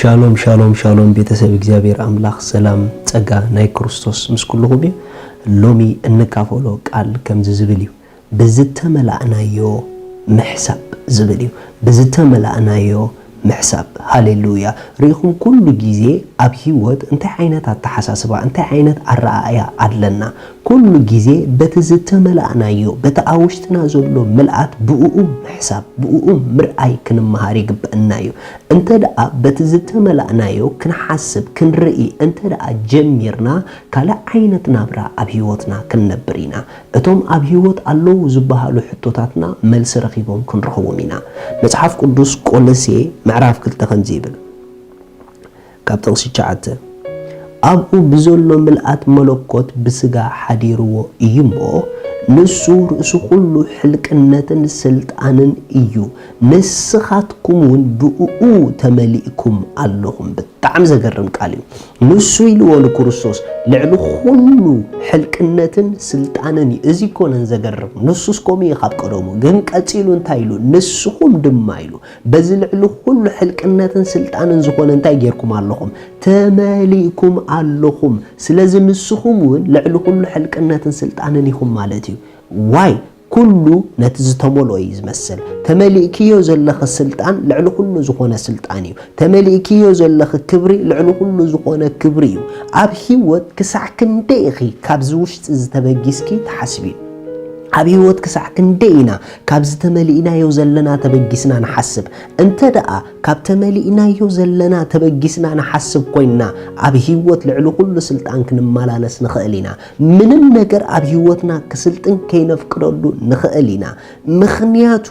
ሻሎም ሻሎም ሻሎም፣ ቤተሰብ እግዚኣብሔር ኣምላኽ ሰላም ጸጋ ናይ ክርስቶስ ምስ ኩልኹም እዩ። ሎሚ እንካፈሎ ቃል ከምዚ ዝብል እዩ። ብዝተመላእናዮ ምሕሳብ ዝብል እዩ። ብዝተመላእናዮ ምሕሳብ። ሃሌሉያ። ርኢኹም፣ ኩሉ ግዜ ኣብ ህይወት እንታይ ዓይነት ኣተሓሳስባ፣ እንታይ ዓይነት ኣረኣእያ ኣለና? ኩሉ ግዜ በቲ ዝተመላእናዮ፣ በቲ ኣብ ውሽጥና ዘሎ ምልኣት ብእኡ ምሕሳብ፣ ብእኡ ምርኣይ ክንመሃር ይግበአና እዩ። እንተ ደኣ በቲ ዝተመላእናዮ ክንሓስብ፣ ክንርኢ እንተ ደኣ ጀሚርና፣ ካልእ ዓይነት ናብራ ኣብ ህይወትና ክንነብር ኢና። እቶም ኣብ ህይወት ኣለዉ ዝበሃሉ ሕቶታትና መልሲ ረኺቦም ክንረኽቦም ኢና። መጽሓፍ ቅዱስ ቆሎሴ ምዕራፍ ክልተ ከምዚ ይብል፣ ካብ ጥቕሲ ትሽዓተ፣ ኣብኡ ብዘሎ ምልኣት መለኮት ብስጋ ሓዲርዎ እዩ እሞ፣ ንሱ ርእሲ ኩሉ ሕልቅነትን ስልጣንን እዩ። ንስኻትኩም እውን ብእኡ ተመሊእኩም ኣለኹም። ብጣዕሚ ዘገርም ቃል እዩ። ንሱ ኢልዎ ንክርስቶስ ልዕሊ ኩሉ ሕልቅነትን ስልጣንን እዩ። እዚ ኮነን ዘገርም፣ ንሱስ ከምኡ እዩ ካብ ቀደሙ። ግን ቀጺሉ እንታይ ኢሉ? ንስኹም ድማ ኢሉ፣ በዚ ልዕሊ ኩሉ ሕልቅነትን ስልጣንን ዝኾነ እንታይ ጌርኩም ኣለኹም? ተመሊእኩም ኣለኹም። ስለዚ ንስኹም እውን ልዕሊ ኩሉ ሕልቅነትን ስልጣንን ኢኹም ማለት እዩ። ዋይ? ኩሉ ነቲ ዝተመልኦ እዩ ዝመስል። ተመሊእክዮ ዘለኺ ስልጣን ልዕሊ ኩሉ ዝኾነ ስልጣን እዩ። ተመሊእክዮ ዘለኺ ክብሪ ልዕሊ ኩሉ ዝኾነ ክብሪ እዩ። ኣብ ህይወት ክሳዕ ክንደይ ኢኺ ካብዚ ውሽጢ ዝተበጊስኪ ትሓስቢ? ኣብ ህይወት ክሳዕ ክንደይ ኢና ካብዚ ተመሊእናዮ ዘለና ተበጊስና ንሓስብ? እንተ ደኣ ካብ ተመሊእናዮ ዘለና ተበጊስና ንሓስብ ኮይንና፣ ኣብ ህይወት ልዕሊ ኩሉ ስልጣን ክንመላለስ ንኽእል ኢና። ምንም ነገር ኣብ ህይወትና ክስልጥን ከይነፍቅደሉ ንኽእል ኢና። ምኽንያቱ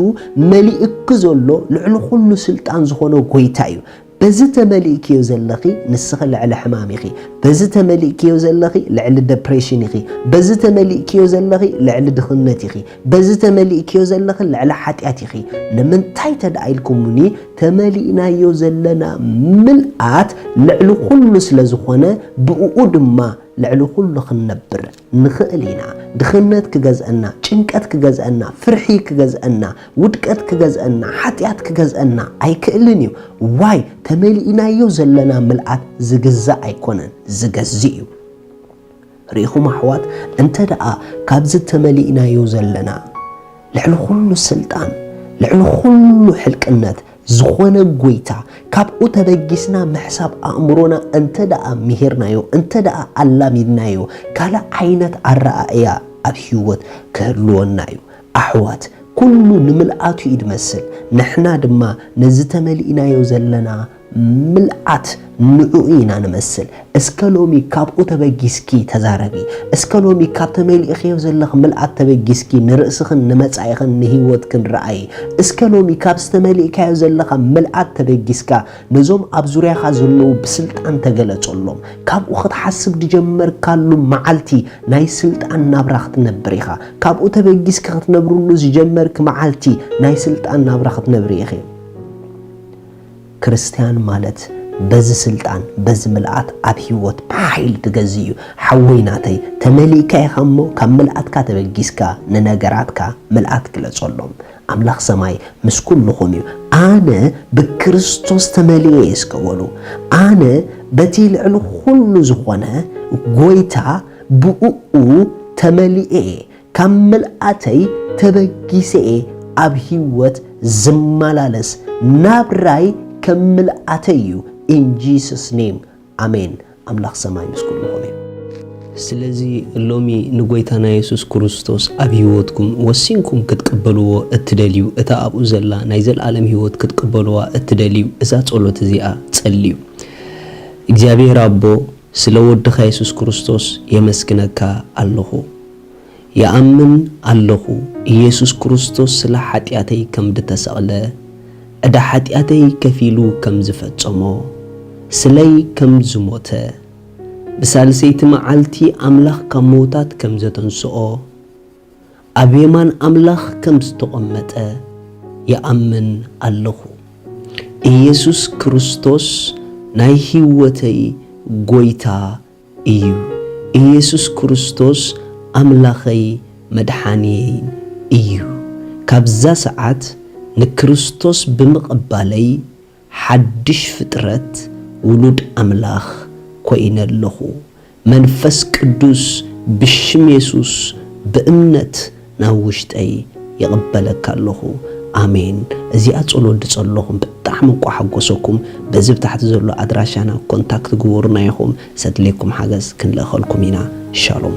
መሊእኪ ዘሎ ልዕሊ ኩሉ ስልጣን ዝኾነ ጎይታ እዩ። በዚ ተመሊእክዮ ዘለኺ ንስኺ ልዕሊ ሕማም ኢኺ። በዚ ተመሊእክዮ ዘለኺ ልዕሊ ደፕሬሽን ኢኺ። በዚ ተመሊእክዮ ዘለኺ ልዕሊ ድኽነት ኢኺ። በዚ ተመሊእክዮ ዘለኺ ልዕሊ ሓጢኣት ኢኺ። ንምንታይ ተደኣ ኢልኩምኒ፣ ተመሊእናዮ ዘለና ምልኣት ልዕሊ ኩሉ ስለ ዝኾነ፣ ብእኡ ድማ ልዕሊ ኩሉ ክንነብር ንኽእል ኢና። ድኽነት ክገዝአና፣ ጭንቀት ክገዝአና፣ ፍርሒ ክገዝአና፣ ውድቀት ክገዝአና፣ ሓጢኣት ክገዝአና ኣይክእልን እዩ። ዋይ? ተመሊእናዮ ዘለና ምልኣት ዝግዛእ ኣይኮነን፣ ዝገዝእ እዩ። ርኢኹም ኣሕዋት፣ እንተ ደኣ ካብዚ ተመሊእናዮ ዘለና ልዕሊ ኩሉ ስልጣን፣ ልዕሊ ኩሉ ሕልቅነት ዝኾነ ጎይታ፣ ካብኡ ተበጊስና ምሕሳብ ኣእምሮና እንተ ደኣ ምሂርናዮ፣ እንተ ደኣ ኣላሚድናዮ፣ ካልእ ዓይነት ኣረኣእያ ኣብ ህይወት ክህልወና እዩ። ኣሕዋት፣ ኩሉ ንምልኣቱ እዩ ዝመስል። ንሕና ድማ ነዚ ተመሊእናዮ ዘለና ምልኣት ንዕኡ ኢና ንመስል። እስከ ሎሚ ካብኡ ተበጊስኪ ተዛረቢ። እስከ ሎሚ ካብ ተመሊእኽዮ ዘለኺ ምልኣት ተበጊስኪ ንርእስኽን ንመጻኢኽን ንህይወትክን ረኣዪ። እስከ ሎሚ ካብ ዝተመሊእካዮ ዘለኻ ምልኣት ተበጊስካ ነዞም ኣብ ዙርያኻ ዘለዉ ብስልጣን ተገለጸሎም። ካብኡ ክትሓስብ ዝጀመርካሉ መዓልቲ ናይ ስልጣን ናብራ ክትነብር ኢኻ። ካብኡ ተበጊስኪ ክትነብርሉ ዝጀመርኪ መዓልቲ ናይ ስልጣን ናብራ ክትነብሪ ኢኺ። ክርስትያን ማለት በዚ ስልጣን፣ በዚ ምልኣት ኣብ ህይወት ብሓይሊ ትገዝእ እዩ። ሓወይ ናተይ፣ ተመሊእካ ኢኻ እሞ ካብ ምልኣትካ ተበጊስካ ንነገራትካ ምልኣት ግለጸሎም። ኣምላኽ ሰማይ ምስ ኩልኹም እዩ። ኣነ ብክርስቶስ ተመሊኤ እየ እስከ በሉ። ኣነ በቲ ልዕሊ ኩሉ ዝኾነ ጎይታ ብእኡ ተመሊኤ እየ። ካብ ምልኣተይ ተበጊሰ እየ ኣብ ህይወት ዝመላለስ። ናብራይ ከም ምልኣተይ እዩ። In Jesus name, ኣሜን። ኣምላኽ ሰማይ ምስ ኩልኹም እዩ። ስለዚ ሎሚ ንጎይታና የሱስ ክርስቶስ ኣብ ህይወትኩም ወሲንኩም ክትቅበልዎ እትደልዩ፣ እታ ኣብኡ ዘላ ናይ ዘለኣለም ህይወት ክትቅበልዋ እትደልዩ፣ እዛ ጸሎት እዚኣ ጸልዩ። እግዚኣብሔር ኣቦ፣ ስለ ወድኻ የሱስ ክርስቶስ የመስግነካ ኣለኹ። ይኣምን ኣለኹ፣ ኢየሱስ ክርስቶስ ስለ ሓጢኣተይ ከም ዝተሰቕለ፣ ዕዳ ሓጢኣተይ ከፊሉ ከም ዝፈጸሞ፣ ስለይ ከም ዝሞተ፣ ብሳልሰይቲ መዓልቲ ኣምላኽ ካብ ምዉታት ከም ዘተንስኦ፣ ኣብ የማን ኣምላኽ ከም ዝተቐመጠ ይኣምን ኣለኹ። ኢየሱስ ክርስቶስ ናይ ህይወተይ ጎይታ እዩ። ኢየሱስ ክርስቶስ ኣምላኸይ መድሓንየይን እዩ። ካብዛ ሰዓት ንክርስቶስ ብምቕባለይ ሓድሽ ፍጥረት ውሉድ ኣምላኽ ኮይነ ኣለኹ። መንፈስ ቅዱስ ብሽም የሱስ ብእምነት ናብ ውሽጠይ ይቕበለካ ኣለኹ። ኣሜን። እዚኣ ጸሎት ድጸለኹም ብጣዕሚ እኳ ሓጎሰኩም። በዚ ብታሕቲ ዘሎ ኣድራሻና ኮንታክት ግበሩና ኢኹም። ሰድሌኩም ሓገዝ ክንልእኸልኩም ኢና። ሻሎም።